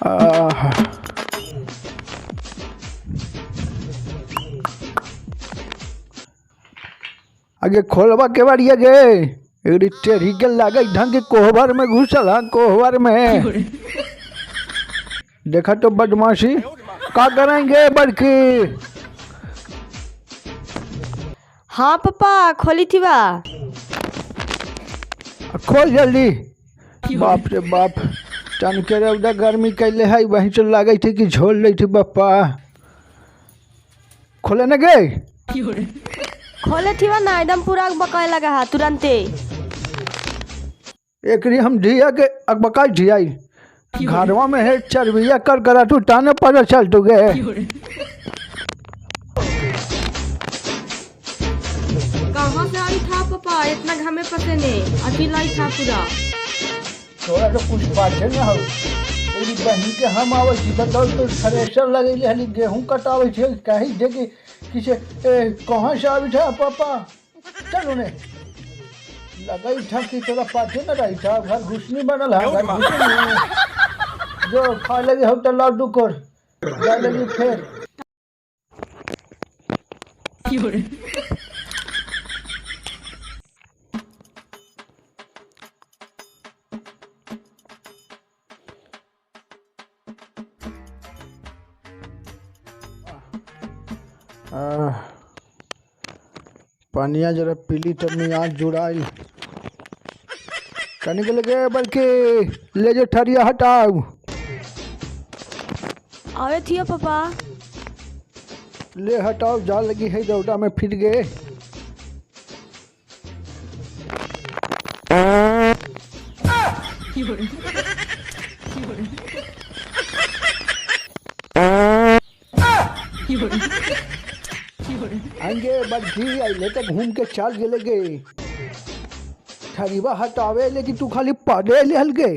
आह। आगे खोलवा के बारिया गे, एकरी टेढ़ी के लागे ढंग के कोहबर में घुसल है, कोहबर में। देखा तो बदमाशी का करेंगे बड़की। हाँ पापा खोली थी बा। खोल जल्दी। बाप रे बाप, तन के रौदा गर्मी कैले है, वहीं से लागे थी कि झोल लै थी बप्पा। खोले न गए? खोले थी बा ना, एकदम पूरा बकाए लगा है तुरंते। एकरी हम धिया के अकबकाई धियाई घरवा में है, चरबिया कर करा तू ताने पर चल तू गए। कहाँ से आई था पापा इतना घामे पसेने अभी लाई था पूरा। तोरा तो कुछ बात ना हो, मेरी बहन के हम आवे छी बताओ तो थ्रेसर लगैले हली, गेहूं कटावे छी, कहीं जे कि किसे कहाँ से आवे था पापा। चलो ने लगई था कि तोरा पाछे न रही था, घर घुसनी बनल है, घर घुसनी जो खा लगी हो तो लाडू कर जा लगी फिर। पानिया जरा पीली तब मियाज जुड़ाई कनिक लगे, बल्कि ले जो ठरिया हटाओ। आवे थी पापा। ले हटाओ, जा लगी है दौड़ा में फिर गए। आएंगे बच्ची आइले तो घूम के चल गेले गे। ठरीबा हटावे लेकिन तू खाली पादे ले हल गे।